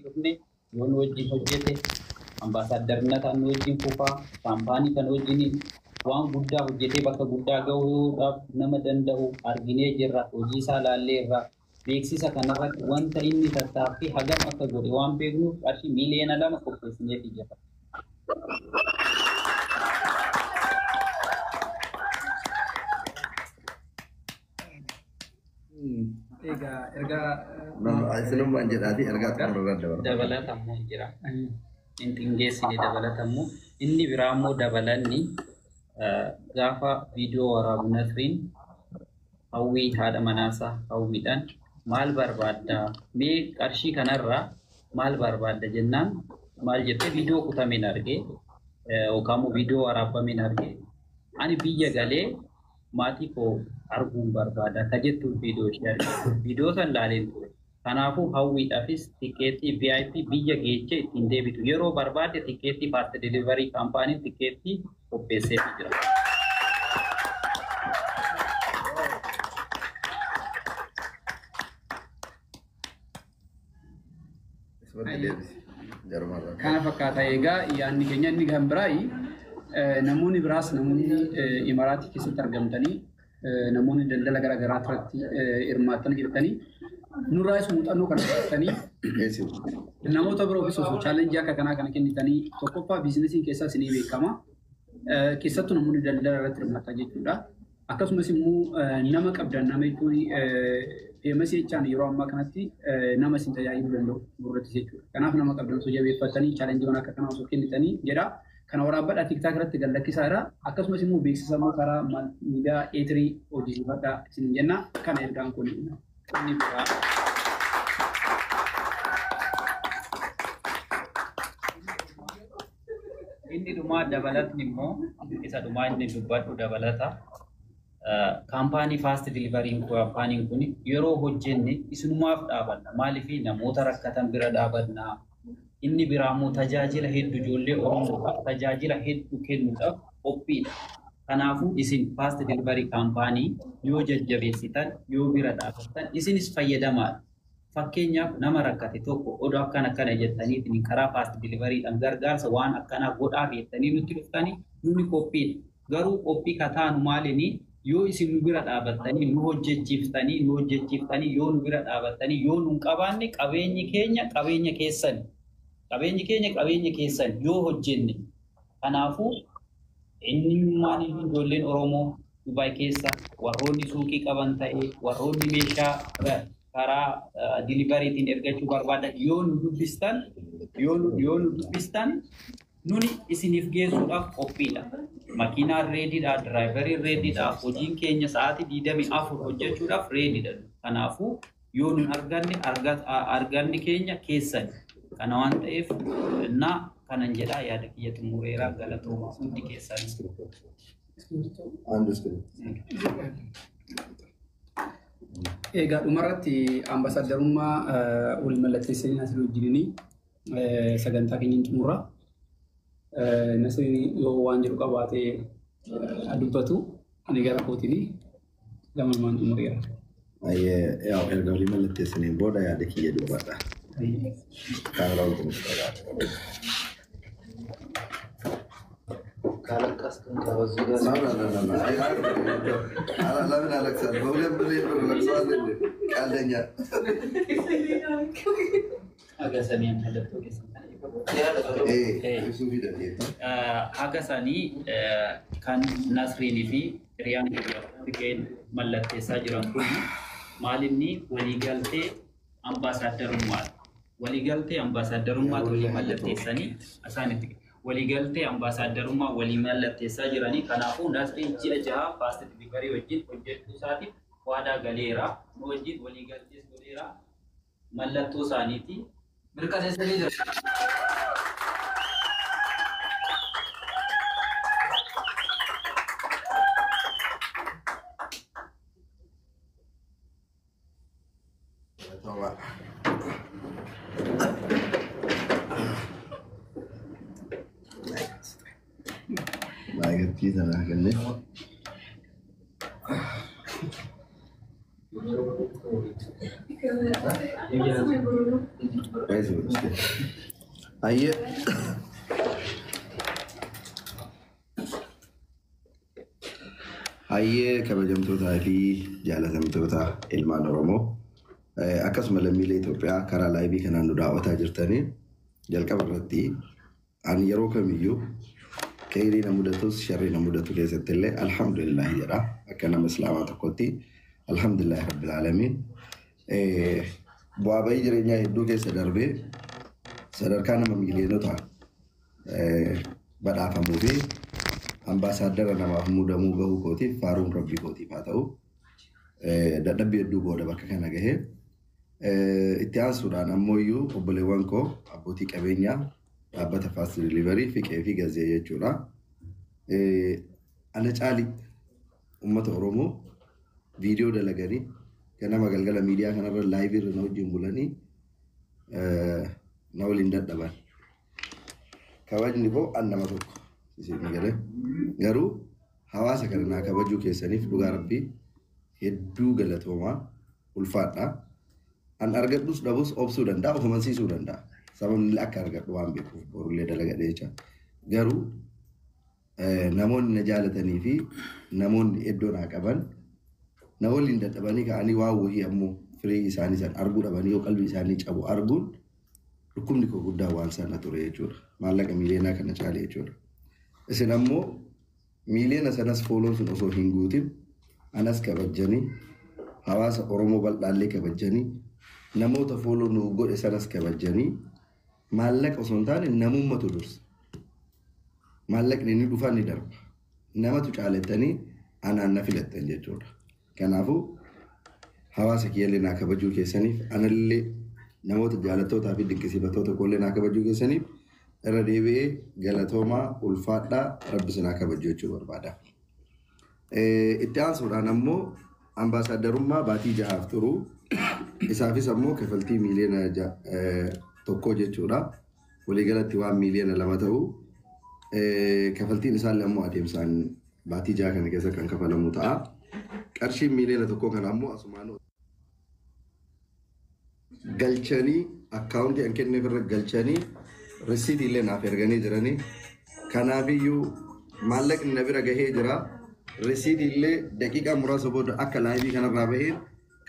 Dhufne yoo nu wajjin hojjete ambaasaaddarina nu wajjin fufaa, kaampaanii kan wajjin waan guddaa hojjetee bakka guddaa gahuudhaaf nama danda'u arginee jirra. Hojii isaa laalleerra. Beeksisa kanarratti wanta inni tattaaffii hagam akka godhe waan beeknuuf qarshii 2 miiliyoona qopheessineefii jirra. Egaa ergaa Isinummaan jedhaati ergaa xumurarra dabala. Dabalata immoo jira. Hin xingeessine dabalata immoo. Inni biraa immoo dabalanni gaafa viidiyoo waraabu Nasriin Hawwii, haadha manaasaa Hawwiidhaan, "Maal barbaaddaa? Mee qarshii kanarraa maal barbaadda?" jennaan maal jettee, viidiyoo kutameen argee yookaan immoo viidiyoo waraabameen argee, "Ani biyya galee maatii koo arguun barbaada" ka jettu viidiyoo ishee arge. Viidiyoo san laaleen ture. Kanaafuu Hawwiidhaafis tikeettii VIP biyya geechee ittiin deebitu yeroo barbaadde tikeettii Fast Delivery kaampaaniin tikeettii qopheesseefii jira. Isumatti deebisi. Jarumarraa. Kana fakkaata. Egaa yaadni keenya inni kan biraayi, namoonni biraas, namoonni Imaraatii keessatti argamtanii, namoonni daldala garaa garaa irratti hirmaattanii jirtanii, nurraas muuxannoo kana fudhattanii Geessi. namoota biroofis osoo challenge akka kanaa kana kennitanii, tokkoffaa businessiin keessaa isinii beekama. Keessattuu namoonni daldala irratti hirmaatan jechuudha. Akkasumas immoo nama qabdan, nama jechuun famous jechaan yeroo ammaa kanatti nama isin tajaajiluu danda'u gurratti jechuudha. Kanaaf nama qabdan osoo jabeeffatanii challengeiiwwan akka kanaa osoo kennitanii jedha. Kana waraabbadhaa TikTok irratti gad lakkisaa jira. Akkasumas immoo beeksisa immoo karaa miidiyaa eetirii hojjechiifadhaa isin jenna. Kana ergaan kun. Inni biraa inni dhumaa dabalatni immoo isa dhumaa inni dubbadhu dabalata. Kaampaanii Fast Deliveryn kaampaaniin kun yeroo hojjenne isinumaaf dhaabanna. Maaliif? Namoota rakkatan bira dhaabanna. Inni biraa immoo tajaajila hedduu ijoollee Oromoodhaaf tajaajila hedduu kennuudhaaf qophiidha. Kanaafuu isin Fast Delivery kaampaanii yoo jajjabeessitan, yoo bira dhaabattan, isinis fayyadamaadha. Fakkeenyaaf nama rakkate tokko odoo akkana akkana jettaniitiin karaa Fast Deliverydhaan gargaarsa waan akkanaa godhaaf jettanii nutti dhuftanii, nuni qophiidha. Garuu qophii kataanu maaliini? Yoo isin nu bira dhaabattanii nu hojjechiiftanii, yoo nu bira dhaabattanii, yoo nu hin qabaanne, qabeenyi keenya qabeenya keessan. Qabeenyi keenya qabeenya keessan yoo hojjenne. Kanaafuu eenyummaan ijoolleen Oromoo Dubaay keessa warroonni suuqii qaban ta'e, warroonni meeshaa karaa deliverytiin ergachuu barbaadan, yoo nu dubbistan nuni isiniif geessuudhaaf qophiidha. Makiinaan readydha, driveriin readydha, hojiin keenya sa'aatii 24 hojjechuudhaaf readydha. Kanaafuu yoo nun arganne, arganni keenya keessan. Kana waan ta'eef na kanan jedhaa yaada kiyya xumureeraa. Galatooma hundi keessan. አንዱ script. Egaa dhumarratti ambaasaaddarummaa wal mallatteessanii Nasrii wajjinii sagantaa keenya xumurra. Nasriin yoo waan jedhu qabaatee dubbatu, ani gara kootiin gamalmaan xumureera. Yaw, erga walii mallatteessaniin booda yaada kiyya dubbadha. Kaameraa wal ካለቀስክም ከበዙ ጋር ለምን አለቅሳለሁ? በ2 ብር ብር ለቅሰዋል እንዴ? ቀልደኛ። Haga sanii mallattoo keessan kana Ibsuu fi dandeetta. Haga sanii kan Nasriinii fi Hiriyaan Fiqeen mallatteessaa jiran kun maalinni? Waliigaltee ambaasaaddarummaadha. Waliigaltee ambaasaaddarummaa walii mallatteessanii isaanitti waliigaltee ambaasaaddarummaa walii mallatteessaa jiranii. Kanaafuu Nasriin ji'a 6 Fast Delivery wajjin hojjechuu isaatiif waadaa galeera. Nu wajjin waliigaltees godheera. Mallattoo isaaniiti. Mirkaneessanii jira. Toma. Baay'ee tanaa kenne. Ayyee. Hayyee, kabajamtootaa fi jaalatamtoota ilmaan Oromoo, akkasuma lammiilee Itoophiyaa karaa live kanaan nu daawwataa jirtanii, jalqaba irratti ani yeroo kamiyyuu kheyrii na mudatus sharrii na mudatu keessatti illee alhamdulillahi jedha. Akka nama islaamaa tokkotti alhamdulillahi rabbil aalamiin. Bu'aa bahii jireenyaa hedduu keessa darbee sadarkaa nama miiliyoonota badhaafamuu fi ambaasaaddara namaaf muudamuu gahuu kootiif faaruun rabbii kootiif haa ta'u. Dadhabbii hedduu booda bakka kana gahee. Itti aansuudhaan ammoo iyyuu obboleewwan koo abbootii qabeenyaa dhaabbata Fast Delivery, Fiqee fi Gazee jechuudha. Ana caali uummata Oromoo viidiyoo dalaganii ganama galgala miidiyaa kanarra live irra na wajjin bulanii na waliin dadhaban. Kabajni koo an nama tokko isin galee, garuu hawaasa kana naa kabajuu keessaniif dhugaa rabbii hedduu galatoomaa, ulfaadha. An argadhus dhabus obsuu danda'a, of amansiisuu danda'a. Sababni akka argadhu waan beekuuf borullee dalagadhe jecha. Garuu namoonni na jaalatanii fi namoonni iddoo naa qaban na waliin dadhabanii ka'anii waan wahii ammoo firii isaanii san arguu dhabanii yoo qalbii isaanii cabu arguun dhukkubni koo guddaa waan sana ture jechuudha. Maallaqa miiliyoonaa kana caale jechuudha. Isin ammoo miiliyoona sanas fooloon sun osoo hin guutin anas kabajjanii, hawaasa Oromoo bal'aallee kabajjanii, namoota follow nu godhe sanas kabajjanii, maallaqa osoo hin taane namummatu dursa. Maallaqni ni dhufa, ni darba. Namatu caalattanii anaan na filattan jechuudha. Kanaafuu hawaasa kiyyallee naa kabajuu keessaniif, anallee namoota jaalattootaa fi dinqisiifattoota koollee naa kabajuu keessaniif irra deebi'ee galatoomaa, ulfaadhaa, rabbi sinaa kabajuu jechuu barbaada. Itti aansuudhaan ammoo ambaasaaddarummaa baatii 6f turu isaafis ammoo kafaltii miiliyoona 1 jechuudha. Waliigalatti waan miiliyoona 2 ta'u kafaltiin isaallee ammoo adeemsaan baatii 6 kana keessa kan kafalamu ta'a. Qarshiin miiliyoona 1 kana ammoo asumaan galchanii, akkaawuntii an kenneef irra galchanii, risiitii illee naaf erganii jiranii. Kanaafiyyuu maallaqni na bira gahee jira. Risiitii illee daqiiqaa muraasa booda akka live kanarraa baheen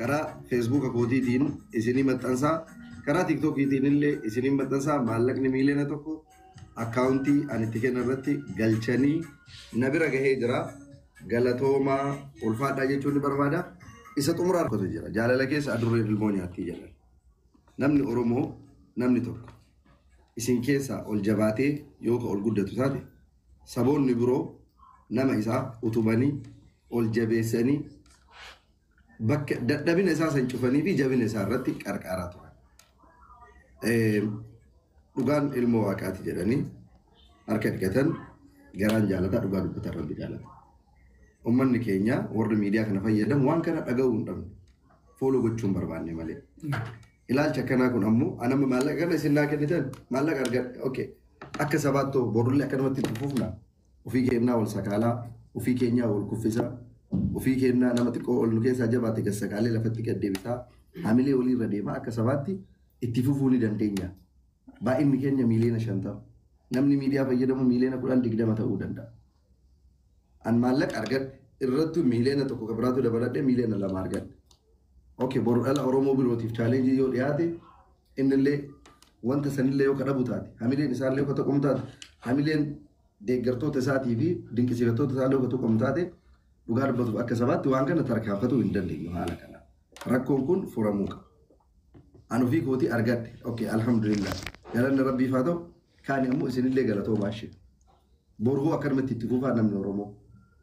karaa Feesbuuka kootiitiin isinii maxxansaa, karaa Tiiktookiitiin illee isinii maxxansaa. Maallaqni miiliyoona 1 akkaawuntii ani itti kennan irratti galchanii na bira gahee jira. Galatoomaa, ulfaadhaa jechuun ni barbaada. Isa xumuraa tokkotu jira. Jaalala keessa adurreen ilmoo nyaattii jedhan. Namni Oromoo namni tokko isin keessaa ol jabaatee yoo ka ol guddatu taate, saboonni biroo nama isaa utubanii ol jabeessanii bakka dadhabina isaa san cufanii fi jabina isaa irratti qarqaaraa turan. Dhugaan ilmoo waaqaati jedhanii harka dhiqatan garaan jaalataa, dhugaa dubbatan rabbi jaalata. Uummanni keenya warri miidiyaa kana fayyadamu waan kana dhaga'uu hin dhabne, follow gochuu hin barbaanne malee. Ilaalcha akkanaa kun ammoo anama maallaqa kana isin naa kennitan, maallaqa argadhe, okay. Akka sabaattoo borullee akkanumatti itti fufna. Ofii keenyaa wal sakaalaa, ofii keenyaa wal kuffisaa, ofii keenyaa nama xiqqoo ol nu keessaa jabaate gad sakaalee lafatti gad deebisaa, hamilee waliirra deemaa akka sabaatti itti fufuu ni dandeenya. Baay'inni keenya miiliyoona 50. Namni miidiyaa fayyadamu miiliyoona 10, 20 ta'uu danda'a. An maallaqa argadhe irrattuu miiliyoona 1 kan biraatu dabaladhee miiliyoona 2 argadhe. Okay, boru dhala Oromoo birootiif challenge yoo dhiyaate, innillee wanta sanillee yoo kadhabu taate, hamileen isaallee yoo ka tuqamu taate, hamileen deeggartoota isaatii fi dinqisiifattoota isaallee yoo ka tuqamu taate, dhugaa dubbatuuf akka sabaatti waan kana tarkaanfatuu hin dandeenyu haala kana. Rakkoon kun furamuu qaba. An ofii kootii argadhe. Okay, alhamdulillah. Galanni rabbiif haa ta'u. Kaani ammoo isinillee galatoomaa ishee. Boruu akkanumatti itti fufaa namni Oromoo.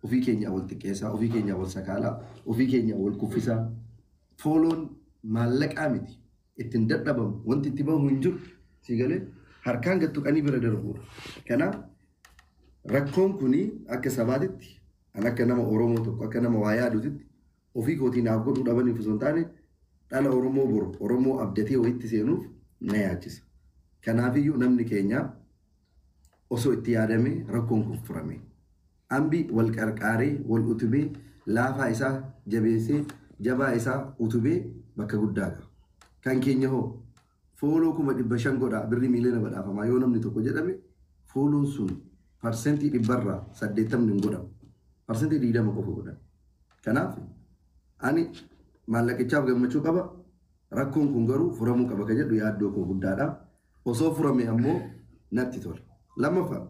Ofii keenyaa wal xiqqeessaa, ofii keenyaa wal sakaalaa, ofii keenyaa wal kuffisaa. Follown maallaqaa miti. Ittiin dadhabamu, wanti itti bahu hin jiru. Si galee harkaan gad tuqanii bira darbuudha. Kanaaf rakkoon kuni akka sabaatitti, an akka nama Oromoo tokko, akka nama waa yaaduutitti, ofii kootii naaf godhuu dhabaniif osoo hin taane, dhala Oromoo boru Oromoo abdatee wayitti seenuuf na yaachisa. Kanaafiyyuu namni keenya osoo itti yaadamee rakkoon kun furame. Ambi wal qarqaaree, wal utubee, laafaa isaa jabeessee jabaa isaa utubee bakka guddaa qaba. Kan keenya hoo Follow 500,000 godhaa birrii miiliyoona badhaafamaa yoo namni tokko jedhame follown sun 100% 80% hin godhamu. 20% qofa godhama. Kanaaf ani maallaqichaaf gammachuu qaba. Rakkoon kun garuu furamuu qaba kan jedhu yaaddoo koo guddaadha. Osoo furame ammoo natti tola. Lammaffaa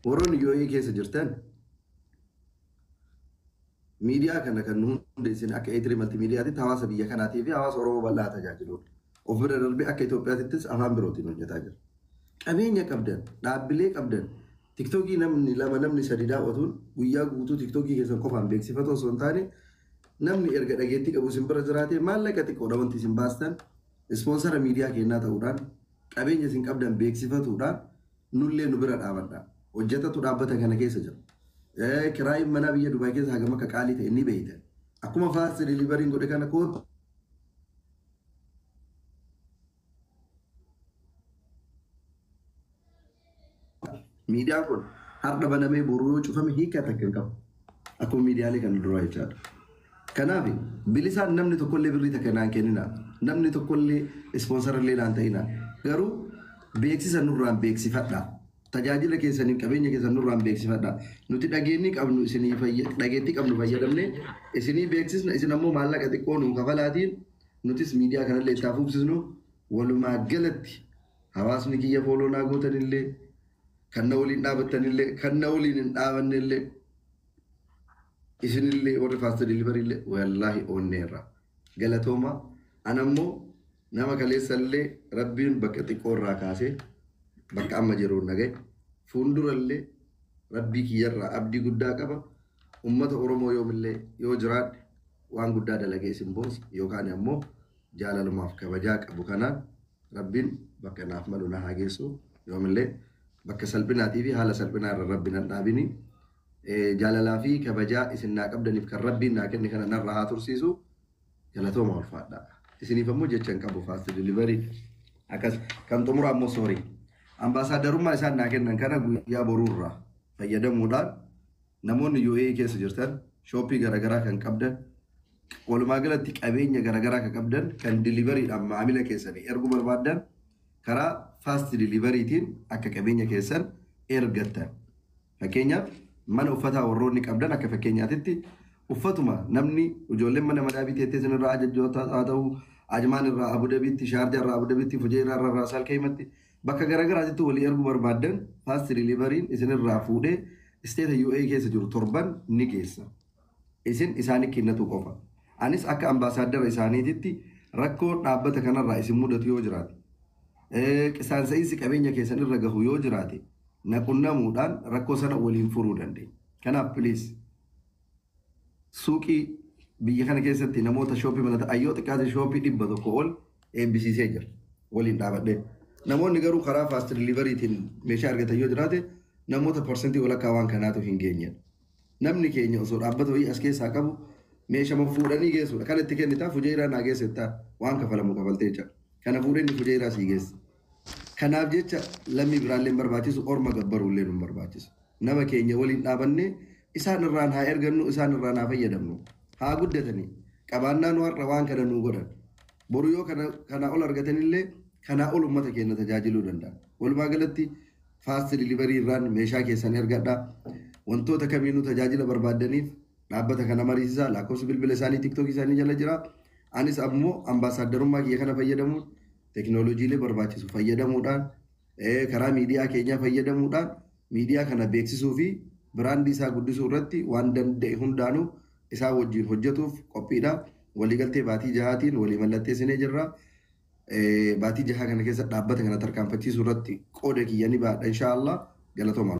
warroonni UAE keessa jirtan miidiyaa kana kan nu hundeessine akka A3 Maltiimiidiyaatti hawaasa biyya kanaatii fi hawaasa Oromoo bal'aa tajaajiluudha. Of bira darbee akka Itoophiyaattis afaan birootiin hojjetaa jira. Qabeenya qabdan, dhaabbilee qabdan, tiktookii namni lama namni sadi daawwatuun guyyaa guutuu tiktookii keessan qofaan beeksifatu osoo hin taane namni erga dhageettii qabu isin bira jiraate maallaqa xiqqoodha wanti isin baastan ispoonsara miidiyaa kennaa ta'uudhaan qabeenya isin qabdan beeksifatuudhaan nullee nu bira dhaabadha. Hojjetatu dhaabbata kana keessa jira. Kiraayin manaa biyya Dubaay keessa hagam akka qaalii ta'e ni beektan. Akkuma fast deliveryn godhe kana kootu miidiyaan kun har'a banamee boru yoo cufame hiika takka hin qabu. Akkuma miidiyaalee kana duraa jechaadha. Kanaaf bilisaan namni tokkollee birrii takka naan kennina. Namni tokkollee ispoonsarallee naan ta'ina. Garuu beeksisa nurraan beeksifadha. Tajaajila keessaniif qabeenya keessan nurraan beeksifadha. Nuti dhageenyi qabnu isinii dhageettii qabnu fayyadamnee isinii beeksisna isin ammoo maallaqa xiqqoo nuu kafalaatiin nutis miidiyaa kanallee itti hafuufsisnu walumaa galatti hawaasni kiyya follow naa gootanillee kan na waliin dhaabattanillee kan na waliin hin dhaabannellee isinillee warri fast deliveryllee wallaahi onneerra galatooma. Anammoo nama kaleessallee rabbiin bakka xiqqoo irraa kaasee bakka amma jiruun nagaye fuuldurallee rabbii kiyyarraa abdii guddaa qaba. Ummata Oromoo yoomillee yoo jiraadhe waan guddaa dalagee isin boonsa yookaan ammoo jaalalumaaf kabajaa qabu kanaan rabbiin bakka naaf malu na haa geessu yoomillee bakka salphinaatii fi haala salphinaa irra rabbi nan dhaabini. Jaalalaa fi kabajaa isin naa qabdaniif kan rabbiin naa kenne kana narra haa tursiisu galatooma ulfaadha. Isiniif ammoo jecha hin qabu fast delivery akkas kan xumura ammoo sorry. Ambaasaaddarummaa isaan naa kennan kana guyyaa boruurraa fayyadamuudhaan namoonni UAE keessa jirtan shopii garaagaraa kan qabdan walumaa galatti qabeenya garaagaraa kan qabdan kan deliverydhaan maamila keessanii erguu barbaaddan karaa fast deliverytiin akka qabeenya keessan ergattan. Fakkeenyaaf mana uffataa warroonni qabdan akka fakkeenyaatitti uffatuma namni ijoolleen mana madaabii teettee isinirraa ajajjoota haa ta'u Ajmaan irraa Abu Dhabiitti, Shaarjaa irraa Abu Dhabiitti, Fujeeraa irraa Raas Al Khaimatti bakka garaagaraatitti walii erguu barbaaddan fast deliveryn isinirraa fuudhee state UAE keessa jiru torban ni geessa. Isin isaanii kennatu qofa. Anis akka ambaasaaddara isaaniititti rakkoo dhaabbata kanarraa isin mudatu yoo jiraate qisaansa'iinsi qabeenya keessan irra gahu yoo jiraate na qunnamuudhaan rakkoo sana waliin furuu dandeenya. Kanaaf please suuqii biyya kana keessatti namoota shopii banatan ayyoo xiqqaate shopii 100 ol eebbisiisee jira waliin dhaabadhee. Namoonni garuu karaa fast deliverytiin meeshaa argatan yoo jiraate namoota parsantii walakkaa waan kanaatu hin geenyedha. Namni keenya osoo dhaabbata wayii as keessaa qabu meeshaa fuudhanii geessuudha. Kan itti kennitaa Fujeeraa naa geessettaa waan kafalamu kafaltee jira. Kana fuudhee inni Fujeeraa sii geessa. Kanaaf jecha lammii biraallee hin barbaachisu orma gabbaruullee nu barbaachisu. Nama keenya waliin dhaabannee isaan irraan haa ergannu isaan irraan haa fayyadamnu. Haa guddatanii qabaannaa nu har'a waan kana nuu godhan. Boru yoo kana ol argatanillee kanaa ol uummata keenya tajaajiluu danda'a. Walumaa galatti fast delivery irraan meeshaa keessan ergadhaa. Wantoota kamiinuu tajaajila barbaaddaniif dhaabbata kana mariisisaa lakkoofsi bilbila isaanii tiktookii isaanii jala jira. Anis ammoo ambaasaaddarummaa kiyya kana fayyadamuun teekinooloojiilee barbaachisu fayyadamuudhaan karaa miidiyaa keenyaa fayyadamuudhaan miidiyaa kana beeksisuu fi brandii isaa guddisuu irratti waan danda'e hundaanuu isaa wajjin hojjetuuf qophiidha. Waliigaltee baatii 6tiin walii mallatteessinee jirra. Baatii 6 kana keessa dhaabbata kana tarkaanfachiisuu irratti qooda kiyya ni baadha inshaallah galatooma.